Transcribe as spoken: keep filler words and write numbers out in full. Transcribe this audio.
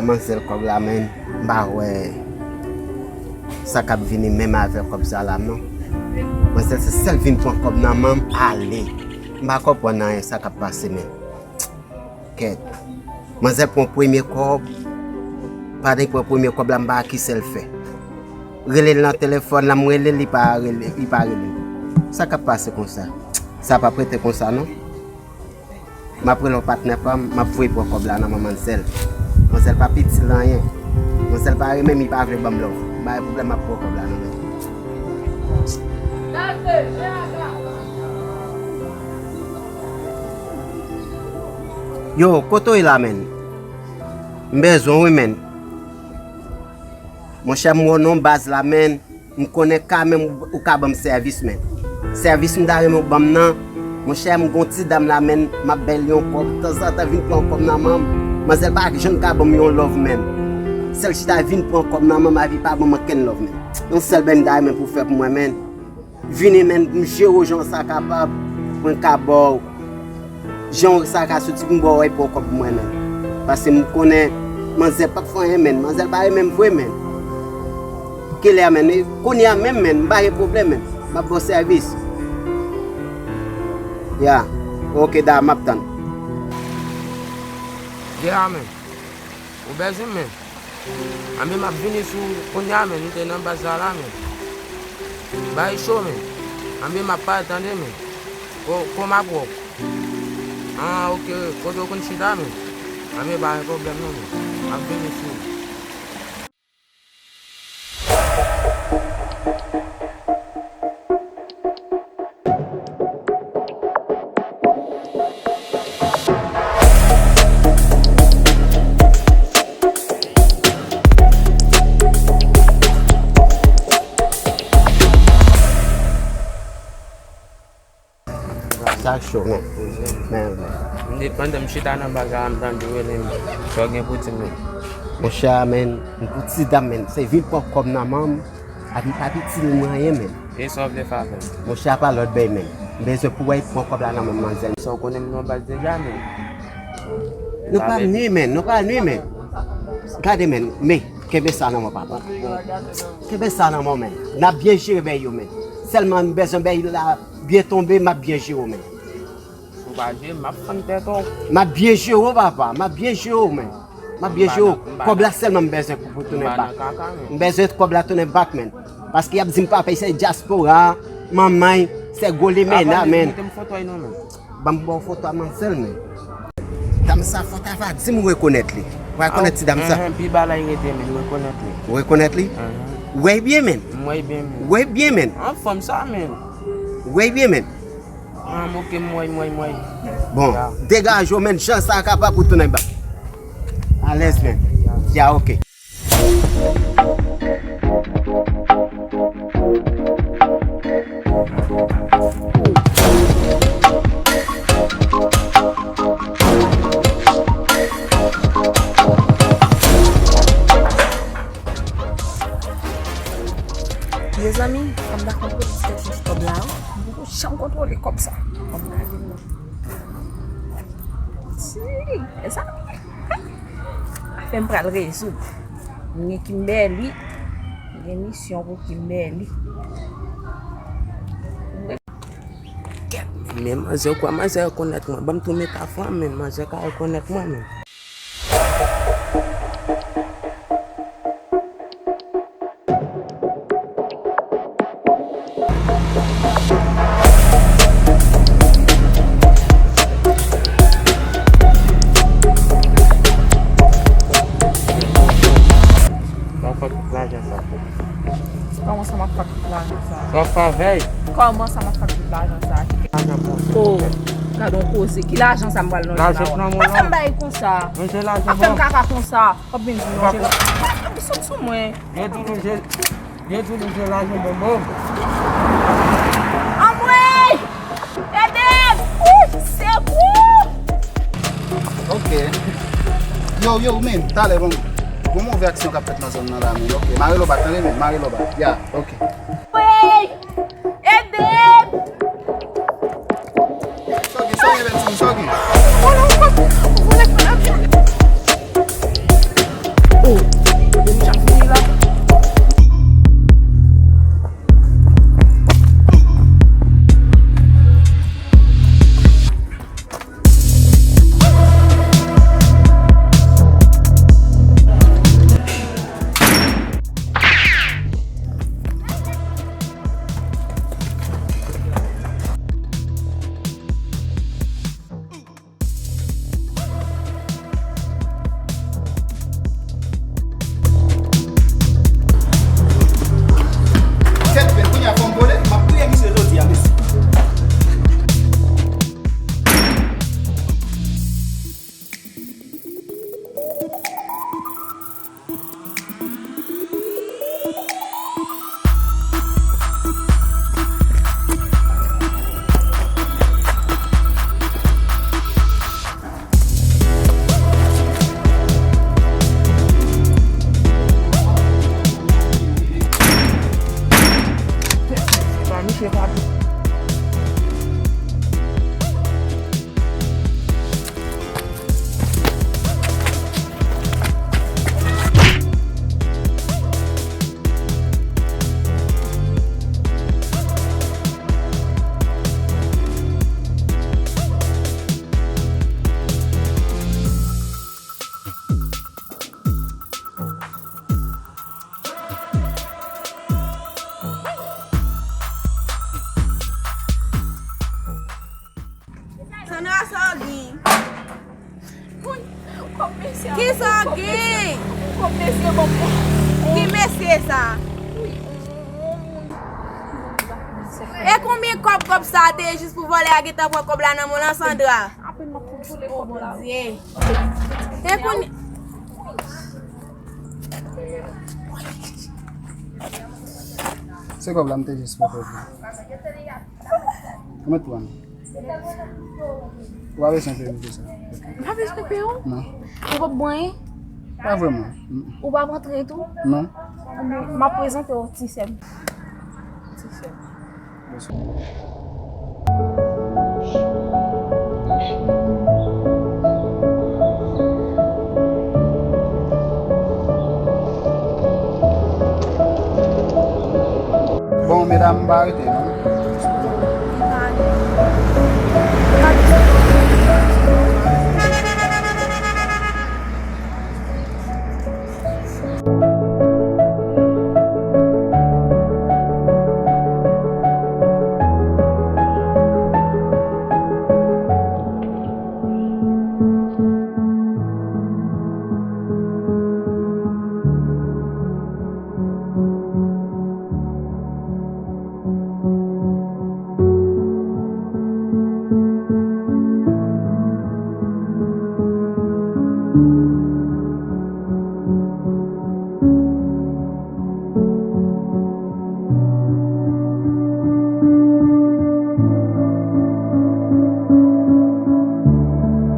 Manzèl kòb la, menn, m pa wè sa k ap vini menm avè kòb sa la, non. Manzèl se sèl vin pran kòb nan men m, ale. M pa konprann anyen sa k ap pase, menn. Kèt. Manzèl pran premye kòb. Pandan l pran premye kòb la, m pa wè ki sèl fè. Rele l nan telefòn la, m rele l, li pa rele, li pa rele m. Sa k ap pase konsa? Sa p ap rete konsa, non. M ap rele yon patnè pa m, m ap voye pran kòb la nan men manzèl. Manzèl pa itil anyen. Manzèl pa renmen m, li pa vle ban m love. M pa gen pwoblèm, m ap pran kòb la nan men l. Yo, kote w ye la, menn? M bezwen w wi, menn. Monchè, m wè w nan baz la, menn. M konnen kanmenm ou ka ban m sèvis, menn. Sèvis m ta renmen w ban m nan. Monchè, m gon ti dam la, menn, m ap bay li yon kòb. Tanzantan, vin pran yon kòb nan men m. Manzèl pa janm ka ban m yon love, menn. Sèl chita vin pran kòb nan men m, epi pa ban m okenn love, menn. Yon sèl bagay m ta renmen pou w fè pou mwen, menn. Vini, menn, m jere w jan sa kapab, pou m ka ba w jan sa ka soti pou m ba w, epi w pran kòb pou mwen, menn. Paske m konnen manzè p ap fè anyen, menn. Manzè pa renmen m vre, menn. Kilè, menn? E kounye a menm, menn, m pa gen pwoblèm, menn. M ap ba w sèvis. Ya. Oke, da, m ap tann. Jera, menn. Ou bezwen m, menn? Anben, m ap vini sou ou kounye a, menn. M te nan baz la, la, menn. Bay cho, menn. Anben, m ap pale, tande, menn. Ko, kòman pou w? Ah, oke. Kote w konn chita, menn? Anben, pa gen pwoblèm, non, menn. M ap vini sou ou. Sa cho, men. Men, men. M te pandan m chita nan baz la, m tande w rele m. Sa w gen pou di m, men? Monchè, men, m gon ti dam, men. Se vin pran kòb nan men m, epi m pa itil mwen anyen, men. E sa w vle fè avè m? Monchè, a pa lòt bagay, men. M bezwen pou w al pran kòb la nan men manzèl. Sa w konnen m nan baz deja, men. Nou pa nwi, men. Nou pa nwi, men. Gade, men. Men, kenbe sa nan men w, papa. Kenbe sa nan men w, men. N ap byen jere bagay yo, men. Sèlman, m bezwen bagay la byen tonbe, m ap byen jere w, men. Si w pa jere m, m ap fann tèt ou. M ap byen jere w, papa. M ap byen jere w, men. M ap byen jere w. Kòb la sèlman m bezwen pou, pou tounen bak. M bezwen kòb la tounen bak, men. Paske y ap di m papa, se dyaspora, manman, se gwo limena, men. Ban m ba w foto a manzèl, men. Dam sa, fò w ta va di m ou rekonèt li. Ou rekonèt ti dam sa? Pi ba la y rete, men, ou rekonèt li. Ou rekonèt li? Ou wè byen, men. M wè byen, men. Ou wè byen, men. Anfòm sa, men. Ou wè byen, men. Ah, m oke, m wè, m wè, m wè. Bon, degaje w, men, jan sa kapab pou tounen bak. Alèz, men. Ya, oke. Mezanmi, fò m ta kontwole ti kòb la, wi. M poko janm kontwole kòb sa. Kòb la vin nan. Si, mezanmi. Afè m pral rezoud. M gen Kimberly. M gen misyon pou Kimberly. Men manzè, ou kwè manzè rekonèt mwen? Ban m tou metafò a, men manzè ka rekonèt mwen, men. Mwen fè tout lajan sa. Kòman sa m ap fè tout lajan sa? Sa w ap fè avè l? Kòman sa m ap fè tout lajan sa? Lajan pou ou. Oh, gade yon koze. Ki lajan sa m pral nan la? Lajan nan men w la. Pa fè m bagay konsa. Manje lajan. Pa fè m kaka konsa. W ap vin di manje la. Sot sou mwen. Yo di nou je, yo di nou je lajan bonbon. Anmwey! Ede m! Ouch! Sekou! Ok. Yo, yo, men, talè, bon. Gon move aksyon k ap fèt nan zòn nan la, men. Ok, mare lòbak, tande, men, mare lòbak. Ya, ok. Anmwey! Ede m! Sa w gen, sa w gen, Bèltin, sa w gen? Vòlè, ou pa, ou vòlè fè lapyè. Che pa. Sandra, sa w gen? Kòb mesye a. Ki sa w gen? Kòb mesye ban m. Ki mesye sa? E konbyen kòb kòb sa a te ye jis pou vòlè a gentan pran kòb la nan men w lan, Sandra? Apèn m ap vole kòb la. Bondye. E konbyen? Se kòb la m te jis pran kòb la. Ou mèt pran. Ou pa bezwen peye m pou sa. M pa bezwen peye w? Non. Ou p ap bwè anyen? Pa vrèman. Mm. Ou p ap antre tou? Non. Ebyen, m ap prezante w ti sè m. Ti sè m. Bonswa. Bon, medam, m pa rete non.